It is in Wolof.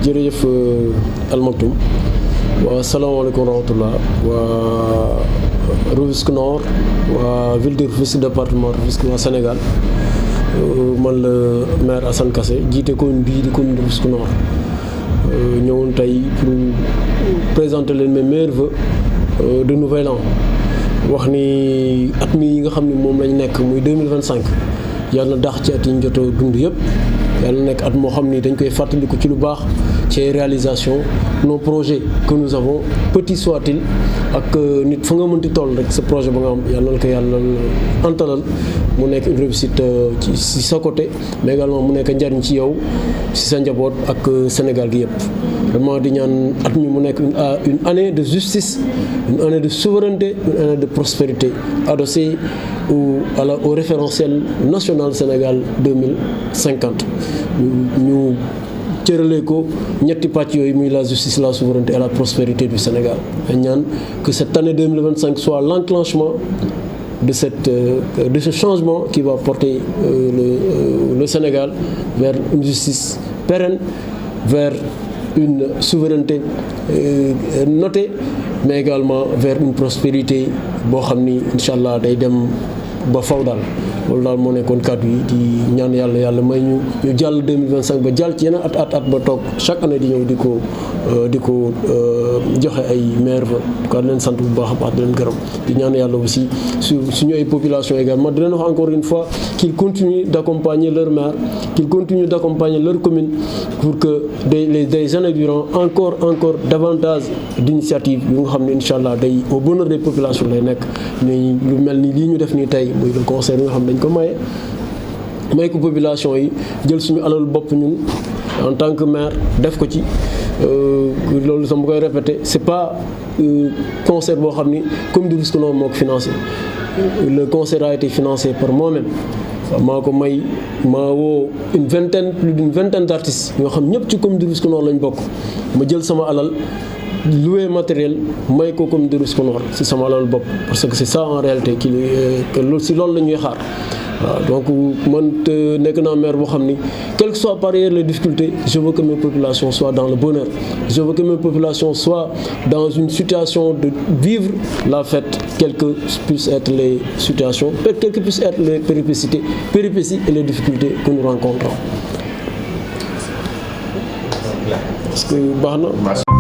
jërëjëf Al Maktoum waa salaamaaleykum wa rahmatullah waa Rufisque Nord waa ville de Rufisque département Rufisque waa Sénégal man la maire Assane Kassé jiite commune bii di commune de Rufisque Nord ñëwoon tey pour présenter leen mes meilleurs vœux de nouvel an wax ni at mi yi nga xam ne moom lañ nekk muy 2025 yàlla na daax ci at yi ñu jot a dund yëpp yàlla na nekk at moo xam ni dañ koy fàttaliku ci lu baax ci réalisation nos projets que nous avons petit soit-il ak nit fa nga mënti toll rek sa projet ba nga am yàlla na ko yàlla antalal mu nekk une réussite ci sa côté mais également mu nekk njariñ ci yow ci sa njaboot ak Sénégal gi yëpp vraiment di ñaan at mi mu nekk une année de justice, une année de souveraineté, une année de prospérité adossée au référentiel national Sénégal 2050 ñu cëralee ko ñetti pàcc yooyu muy la justice, la souveraineté et la prospérité du Sénégal ñaan que cette année 2025 soit l'enclenchement de ce changement qui va porter le Sénégal vers une justice pérenne, vers une souveraineté notée, mais également vers une prospérité boo xam ni incha allah day dem ba faw daal loolu daal moo nekkoon kàddu yi di ñaan yàlla may ñu jàll 2025 ba jàll ci yeneen at ba toog chaque année di ñëw di ko joxe ay maire ba en tout cas di leen sant bu baax a baax di leen gërëm di ñaan yàlla aussi suñu ay population également di leen wax encore une fois qu'ils continuent d'accompagner leur maire, qu'ils continuent d'accompagner leur commune pour que des années durant encore davantage d'initiatives yu nga xam ne incha allah day au bonheur des populations lay nekk ni lu mel ni lii ñu def nii tey muy le concert bi nga xam ne dañ ko may ko population yi jël suñu alal bopp ñun en tant que maire def ko ci loolu sama koy répéter c'est pas concert boo xam ni comme du Rufisque Nord moo ko financé le concert a été financé par moi-même maa ko maa woo plus d'une vingtaine d'artistes yoo xam ñëpp ci commune du Rufisque Nord lañ bokk ma jël sama alal louer matériel may ko commune de Rufisque Nord si sama alal bopp parce que c'est ça en réalité que loolu si loolu la ñuy xaar waaw donc man nekk naa maire boo xam ni quelles que soient par ailleurs les difficultés je veux que mes populations soient dans le bonheur, je veux que mes populations soient dans une situation de vivre la fête, quelles que puissent être les situations, quelles que puissent être les péripéties et les difficultés que nous rencontrons. Parce que baax na